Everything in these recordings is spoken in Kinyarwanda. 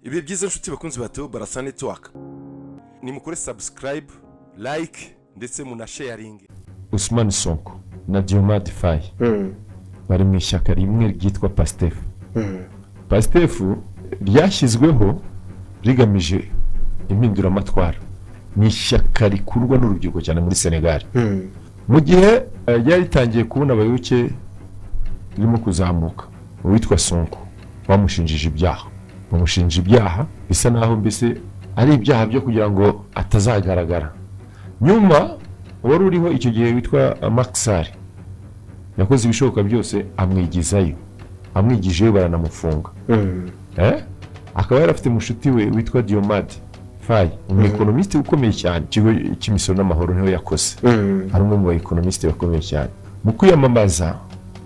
Ibihe byiza, nshuti bakunzi ba Theo Barasa Network. Nimukore subscribe, like ndetse munasharinge. Ousmane Sonko na Diomaye Faye bari mu ishyaka rimwe ryitwa Pastef. Pastef ryashyizweho rigamije impinduramatwara. Ni ishyaka rikundwa n'urubyiruko cyane muri Senegal. Mu gihe ryari ritangiye kubona abayoboke, ririmo kuzamuka, uwitwa Sonko bamushinjije ibyaha. Bamushinja ibyaha bisa naho mbese ari ibyaha byo kugira ngo atazagaragara. Nyuma uwari uriho icyo gihe witwa Macky Sall yakoze ibishoboka byose amwigizayo. Amwigijeyo, baranamufunga. Akaba yari afite mushuti we witwa Diomaye Faye, umu économiste ukomeye cyane. Ikigo cy'imisoro n'amahoro niho yakoze, ari umwe mu ba économistes bakomeye cyane. Mu kwiyamamaza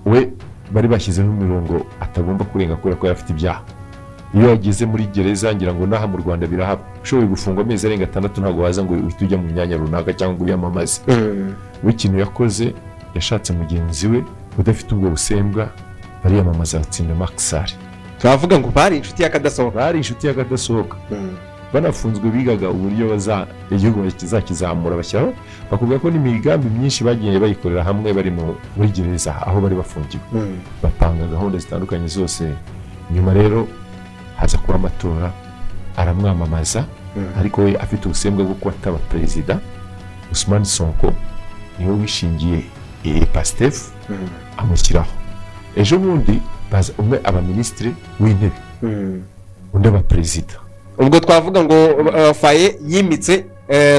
we bari bashyizeho imirongo atagomba kurenga kubera ko yari afite ibyaha. Iyo yageze muri gereza, ngira ngo n'aha mu Rwanda birahaba, ushoboye gufungwa amezi arenga 6, ntabwo waza ngo uhite ujya mu myanya runaka cyangwa ngo wiyamamaze. We ikintu yakoze, yashatse mugenzi we udafite ubwo busembwa, bariyamamaza, batsinda Macky Sall. Twavuga ngo bari inshuti y'akadasohoka. Bari inshuti y'akadasohoka. Banafunzwe bigaga uburyo baza igihugu kizakizamura, bashyiraho, bakubwira ko n'imigambi myinshi bagiye bayikorera hamwe bari muri gereza aho bari bafungiwe, bapanga gahunda zitandukanye zose. Nyuma rero haza kuba amatora, aramwamamaza, ariko we afite ubusembwa bwo kuba ataba perezida. Ousmane Sonko niwe wishingiye Pastef, amushyiraho. Ejo bundi baza, umwe aba minisitiri w'intebe, undi aba perezida. Ubwo twavuga ngo Faye yimitse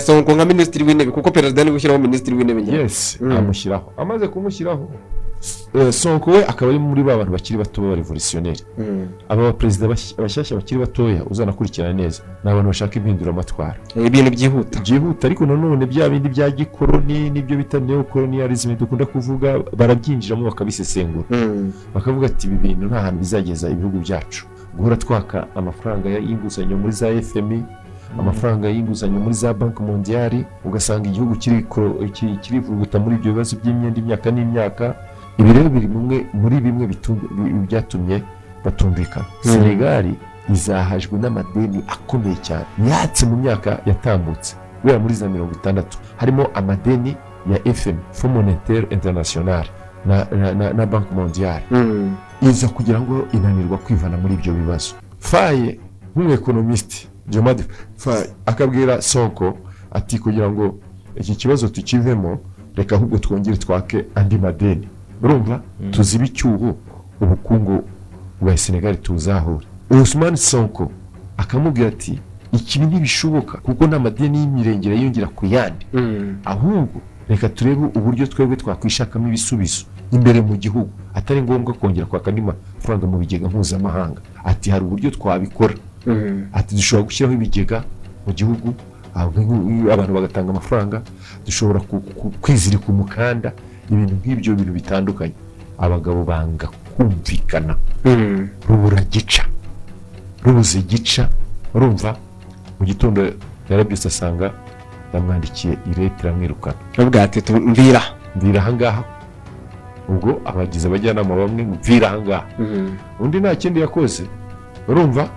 Sonko nka minisitiri w'intebe, kuko perezida niwe ushyiraho minisitiri w'intebe nyine. Yes. Amushyiraho. Amaze kumushyiraho, Sonko we akaba ari muri ba bantu bakiri bato b'aba révolutionnaires. Aba baperezida bashyashya bakiri batoya, uzanakurikirana neza, ni abantu bashaka impinduramatwara. Ibintu byihuta. Byihuta, ariko nanone bya bindi bya gikoroni n'ibyo bita néocolonialisme dukunda kuvuga, barabyinjiramo, bakabisesengura, bakavuga ati: "Ibi bintu nta hantu bizageza ibihugu byacu, guhora twaka amafaranga y'inguzanyo muri za FMI, amafaranga y'inguzanyo muri za Banque mondiale, ugasanga igihugu kirivuguta muri ibyo bibazo by'imyenda imyaka n'imyaka." Ibi rero biri muri bimwe byatumye batumvikana. Senegal izahajwe n'amadeni akomeye cyane yatse mu myaka yatambutse, guhera muri za 60, harimo amadeni ya FMI, Fonds Monétaire International, na Banque mondiale. Iza kugira ngo inanirwa kwivana muri ibyo bibazo. Faye nk'umu économiste, Diomaye Faye akabwira Sonko ati: "Kugira ngo iki kibazo tukivemo, reka ahubwo twongere twake andi madeni, urumva, tuzibe icyuho, ubukungu bwa Senegal tuzahure." Ousmane Sonko akamubwira ati: "Ikibi ntibishoboka, kuko n'amadeni y'imirengera yiyongera ku yandi. Ahubwo reka turebe uburyo twebwe twakwishakamo ibisubizo imbere mu gihugu, atari ngombwa kongera kwaka andi mafaranga mu bigega mpuzamahanga." Ati: "Hari uburyo twabikora." Ati: "Dushobora gushyiraho ibigega mu gihugu, abantu bagatanga amafaranga, dushobora kwizirika umukanda," ibintu nk'ibyo, bintu bitandukanye. Abagabo banga kumvikana, rubura gica, rubuze gica. Urumva, mu gitondo yarabyutse asanga yamwandikiye ilettre aramwirukana. Bavuga ati: "Mvira." "Mvira ahangaha." Ubwo abagize abajyanama bamwe ngo: "Mvira ahangaha." Undi nta kindi yakoze, urumva,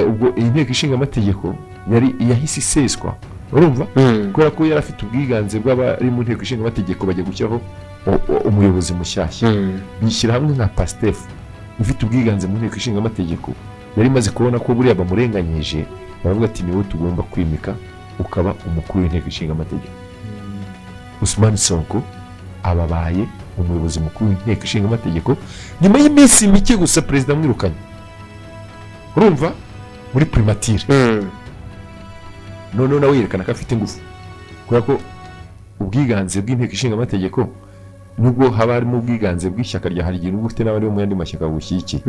ubwo iyi nteko ishinga amategeko yari yahise iseswa, urumva, kubera ko yari afite ubwiganze bw'abari mu nteko ishinga amategeko, bajya gushyiraho umuyobozi mushyashya. Bishyira hamwe nka Pastef ifite ubwiganze mu nteko ishinga amategeko. Yari imaze kubona ko buriya bamurenganyije, baravuga ati: "Niwe tugomba kwimika ukaba umukuru w'inteko ishinga amategeko." Ousmane Sonko ababaye umuyobozi mukuru w'inteko ishinga amategeko nyuma y'iminsi mike gusa perezida amwirukanye, urumva, muri primature. Noneho nawe yerekana ko afite ingufu, kubera ko ubwiganze bw'inteko ishinga amategeko, nubwo haba harimo ubwiganze bw'ishyaka rya, hari igihe uba ufite n'abari bo mu yandi mashyaka bagushyigikiye.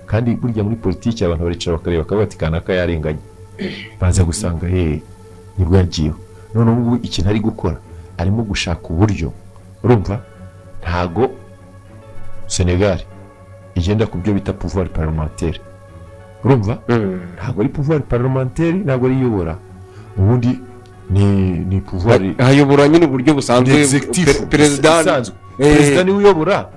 Kandi burya muri politiki abantu baricara bakareba, bakavuga bati: "Kanaka yarenganye." Baza gusanga hehe nibwo yagiyeho. Noneho ubu ikintu ari gukora, arimo gushaka uburyo, urumva, ntago Senegal igenda ku byo bita pouvoir parlementaire, urumva, ntabwo ari pouvoir parlementaire, ntabwo ari iyobora, ubundi ni pouvoir Hayobora nyine uburyo busanzwe. Ni executif. Perezida. Isanzwe. Perezida niwe uyobora.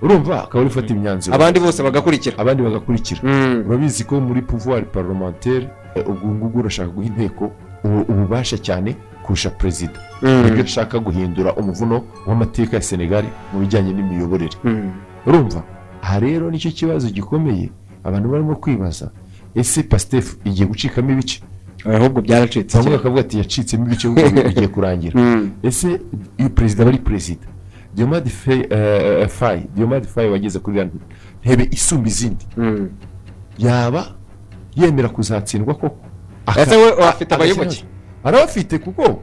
Urumva, akaba ari ufata imyanzuro, abandi bose bagakurikira. Abandi bagakurikira. Urabizi ko muri pouvoir parlementaire, ubwo ngubwo urashaka guha inteko ububasha cyane kurusha perezida. Nibyo nshaka guhindura umuvuno w'amateka ya Senegal mu bijyanye n'imiyoborere. Urumva, aha rero nicyo kibazo gikomeye abantu barimo kwibaza: ese Pastef igiye gucikamo ibice? Ahubwo byaracitse. Bamwe bakavuga ati yacitsemo ibice kuko bigiye kurangira. Ese iyo perezida aba ari perezida Diomaye Faye, Faye, Diomaye Faye wageze kuri iriya ntebe isumba izindi, yaba yemera kuzatsindwa koko? Ese we afite abayoboke? Arabafite, kuko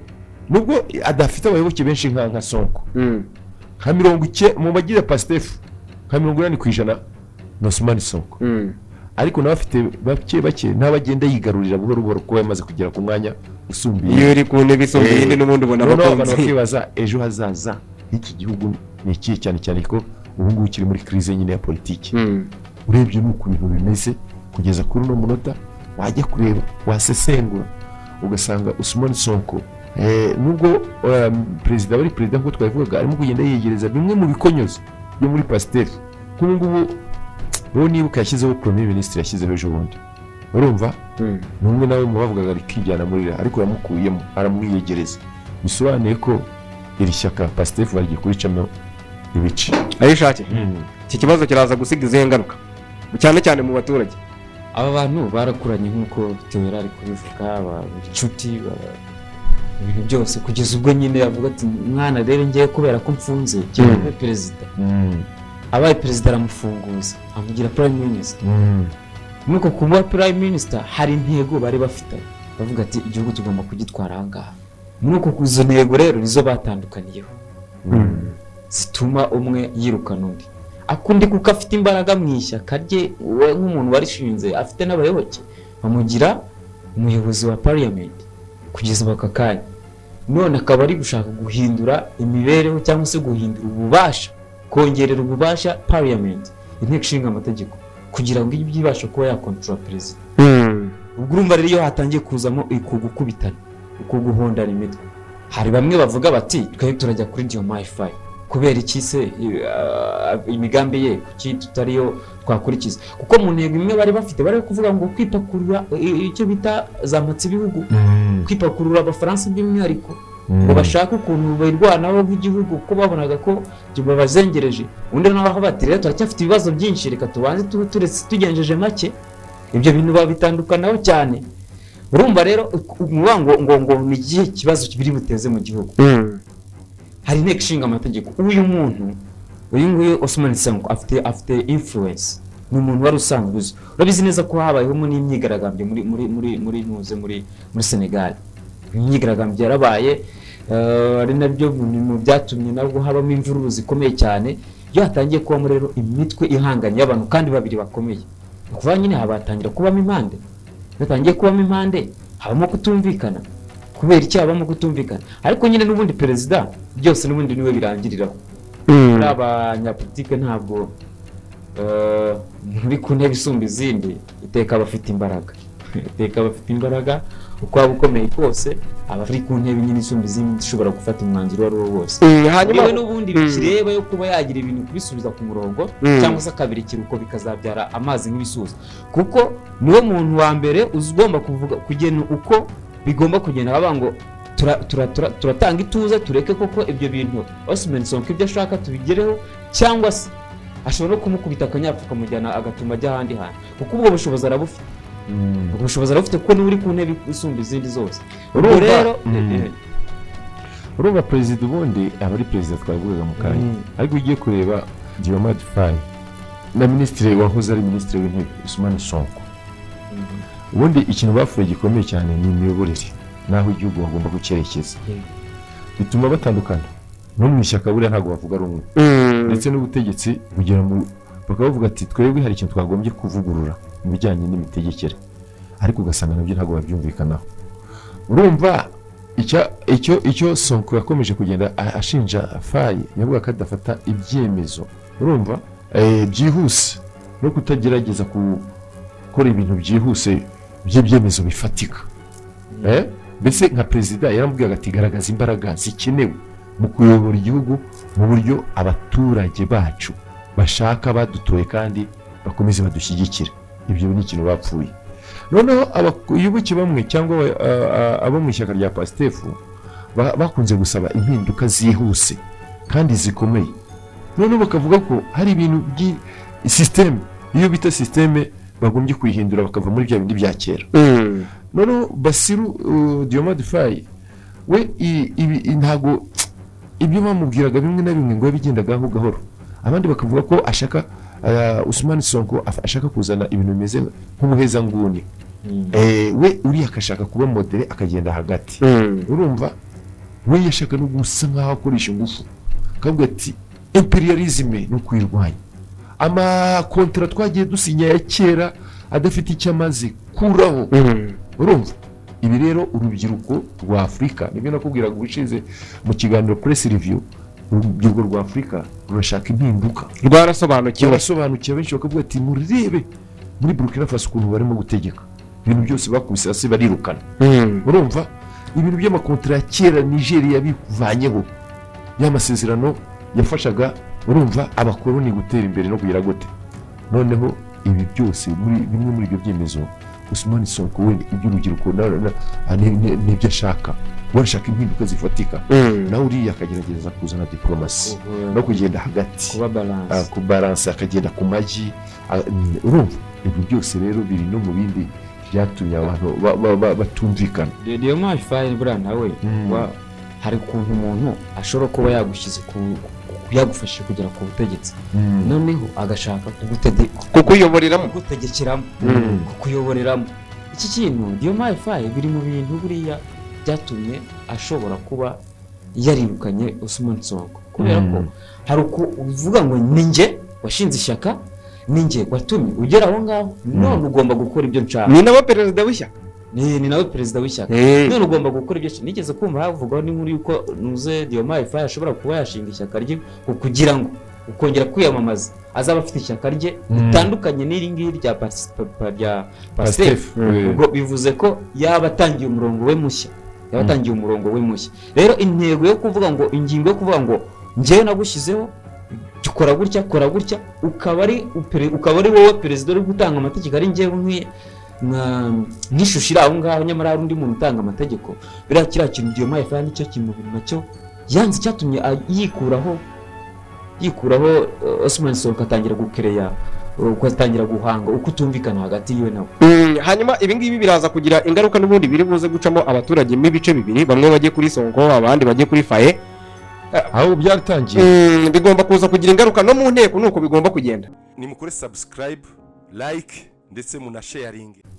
nubwo adafite abayoboke benshi nka Sonko, nka 90 mu bagira Pastef, nka 80% ni Ousmane Sonko. Ariko nawe afite bake bake, n'abo agenda yigarurira buhoro buhoro, kuba yamaze kugera ku mwanya usumbiye. Iyo uri ku ntebe isumba iyindi, n'ubundi ubona Noneho abantu abakunzi. bakibaza ejo hazaza h'iki gihugu ni ikihe, cyane cyane ko ubu ngubu kiri muri crise nyine ya politiki. Urebye n'uko ibintu bimeze kugeza kuri uno munota, wajya kureba, wasesengura, ugasanga Ousmane Sonko, nubwo perezida aba ari perezida nk'uko twabivugaga, arimo kugenda yiyegereza bimwe mu bikonyozo byo muri Pastef. Nk'ubu ngubu wowe nibuka yashyizeho premier ministre, yashyizeho ejo bundi, urumva, ni umwe nawe mu bavugaga rikijyana muri iriya, ariko yamukuyemo aramwiyegereza, bisobanuye ko iri shyaka Pastef bagiye kuricamo ibice. Ayo ishakiye. Iki kibazo kiraza gusiga izihe ngaruka, cyane cyane mu baturage? Aba bantu barakuranye nk'uko Theo yari ari kubivuga, baba inshuti, baba ibintu byose, kugeza ubwo nyine avuga ati: "Mwana rero, ngiye kubera ko mfunze, ngiye kuba perezida." Abaye perezida, aramufunguza, amugira prime minister. Nuko kuba prime minister, hari intego bari bafitanye, bavuga ati: "Igihugu tugomba kugitwara aha ngaha." Muri uko izo ntego rero nizo batandukaniyeho, zituma umwe yirukana undi, akundi, kuko afite imbaraga mu ishyaka rye, we nk'umuntu warishinze, afite n'abayoboke, bamugira umuyobozi wa parliament kugeza ubu aka kanya. None akaba ari gushaka guhindura imibereho, cyangwa se guhindura ububasha, kongerera ububasha parliament, inteko ishinga amategeko, kugira ngo ijye ibasha kuba yakontorora perezida. Ubwo urumva rero, iyo hatangiye kuzamo uku gukubitana, uku guhondana imitwe, hari bamwe bavuga bati: "Twe turajya kuri Diomaye Faye." Kubera iki se? Imigambi ye kuki tutariyo twakurikiza? Kuko mu ntego imwe bari bafite, bari kuvuga ngo kwipakurura icyo bita za ibihugu, kwipakurura Abafaransa by'umwihariko, ngo bashake ukuntu birwanaho nk'igihugu, kuko babonaga ko babazengereje. Undi nawe aho bati: "Rero turacyafite ibibazo byinshi, reka tubanze tube turetse tugenjeje make." Ibyo bintu babitandukanaho cyane. Urumva rero, ukuvuga ngo ni ikihe kibazo biri buteze mu gihugu? Hari inteko ishinga amategeko. Uyu muntu, uyu nguyu Ousmane Sonko, afite influence, ni umuntu wari usanzwe uzi. Urabizi neza ko habayeho n'imyigaragambyo muri ntuze muri Senegal. Imyigaragambyo yarabaye, ari nabyo mu byatumye nabwo habamo imvururu zikomeye cyane. Iyo hatangiye kubamo rero imitwe ihanganye y'abantu, kandi babiri bakomeye, ni ukuvuga nyine habatangira kubamo impande. Iyo hatangiye kubamo impande, habamo kutumvikana. Kubera iki habamo kutumvikana? Ariko nyine n'ubundi perezida byose n'ubundi niwe birangiriraho. Muri abanyapolitike, ntabwo muri ku ntebe isumba izindi iteka aba afite imbaraga, iteka aba afite imbaraga. Uko waba ukomeye kose, aba ari ku ntebe nyine isumba izindi, ishobora gufata umwanzuro uwo ari wo wose. Hanyuma Yewe, n'ubundi bikireba yo kuba yagira ibintu kubisubiza ku murongo, cyangwa se akabirekera uko, bikazabyara amazi nk'ibisubizo, kuko niwe muntu wa mbere ugomba kuvuga, kugena uko bigomba kugenda. Bavuga ngo turatanga ituze, tureke koko ibyo bintu Ousmane Sonko ibyo ashaka tubigereho, cyangwa se ashobora no kumukubita akanyapfa, akamujyana, agatuma ajya ahandi hantu, kuko ubwo bushobozi arabufite. Ubwo bushobozi arabufite, kuko niwe uri ku ntebe isumba izindi zose. Ubwo rero Urumva, perezida ubundi aba ari perezida, twabivugaga mu kanya. Ariko ugiye kureba Diomaye Faye na minisitiri wahoze ari minisitiri w'intebe Ousmane Sonko, ubundi ikintu bapfuye gikomeye cyane ni imiyoborere n'aho igihugu bagomba kucyerekeza. Bituma batandukana no mu ishyaka, buriya ntabwo bavuga rumwe. Ndetse n'ubutegetsi bugera mu bakaba bavuga ati: "Twebwe hari ikintu twagombye kuvugurura mu bijyanye n'imitegekere," ariko ugasanga nabyo ntabwo babyumvikanaho. Urumva, icyo Sonko yakomeje kugenda ashinja Faye, yavuga ko adafata ibyemezo, urumva, byihuse, no kutagerageza gukora ibintu byihuse by'ibyemezo bifatika. Mbese nka perezida yaramubwiraga ati: "Garagaza imbaraga zikenewe mu kuyobora igihugu mu buryo abaturage bacu Bashaka badutoye kandi bakomeze badushyigikire. Ibyo ni ikintu bapfuye. Noneho abayoboke bamwe cyangwa abo mu ishyaka rya Pastef bakunze gusaba impinduka zihuse kandi zikomeye. Noneho bakavuga ko hari ibintu système, iyo bita système, bagombye kuyihindura bakava muri bya bindi bya kera. Noneho Bassirou Diomaye Faye we ntago ibyo bamubwiraga bimwe na bimwe ngo yabigendaga gahoro. Abandi bakavuga ko ashaka, Ousmane Sonko ashaka kuzana ibintu bimeze nk'ubuhezanguni. We uriya akashaka kuba modéré, akagenda hagati. Urumva, we yashaka no gusa nkaho akoresha ingufu, akavuga ati impérialisme ni ukuyirwanya, amakontara twagiye dusinya ya kera adafite icyo amaze, kuraho. Urumva, ibi rero urubyiruko rwa Afurika, nibyo nakubwiraga ubushize mu kiganiro press review, urubyiruko rwa Afurika rurashaka impinduka. Rwarasobanukiwe. Barasobanukiwe. Benshi bakavuga ati murebe muri Burkina Faso ukuntu barimo gutegeka, ibintu byose bakubise hasi barirukana. Urumva, ibintu by'amakontara ya kera Nigeria bivanyeho, ya masezerano yafashaga, urumva, abakoloni gutera imbere no kugira gute. Noneho ibi byose, muri bimwe muri ibyo byemezo, Ousmane Sonko we iby'urubyiruko nibyo ashaka. We arashaka impinduka zifatika, nawe uriya akagerageza kuzana diporomasi no kugenda hagati, kuba balance. Kubaransa, akagenda ku magi. Urumva, ibyo byose rero biri no mu bindi byatumye abantu batumvikana. Niyo mpamvu Faye buriya nawe hari ukuntu umuntu ashobora kuba yagushyize yagufashije kugera ku butegetsi, noneho agashaka kukuyoboreramo, kugutegekeramo, kukuyoboreramo. Iki kintu Diomaye Faye biri mu bintu buriya byatumye ashobora kuba yarirukanye Ousmane Sonko, kubera ko hari uko uvuga ngo ni njye washinze ishyaka, ni njye watumye ugera aho ngaho, none ugomba gukora ibyo nshaka. Ni nawe perezida w'ishyaka. Ni nawe perezida w'ishyaka, none ugomba gukora ibyo. Nigeze kumva havugwaho n'inkuru y'uko nuze Diomaye Faye ashobora kuba yashinga ishyaka rye ngo kugira ngo ukongera kwiyamamaza azaba afite ishyaka rye ritandukanye n'iri ngiri rya Pastef. Pastef. Ubwo bivuze ko yaba atangiye umurongo we mushya, yaba atangiye umurongo we mushya. Rero intego yo kuvuga ngo, ingingo yo kuvuga ngo njyewe nagushyizeho, kora gutya, kora gutya, ukaba ari wowe perezida uri gutanga amategeko, ari njyewe nk'ishusho iri aho ngaho, nyamara hari undi muntu utanga amategeko. Biriya kiriya kintu Diomaye Faye nicyo kintu nacyo yanze, cyatumye yikuraho Ousmane Sonko, atangira gukereya, ugatangira guhanga uko utumvikana hagati yiwe nawe. Hanyuma ibi ngibi biraza kugira ingaruka n'ubundi biri buze gucamo abaturage mo ibice bibiri, bamwe bajye kuri Sonko, abandi bajye kuri Faye. Aho byaratangiye. Bigomba kuza kugira ingaruka no mu nteko, nuko bigomba kugenda. Nimukore subscribe, like ndetse munasharinge.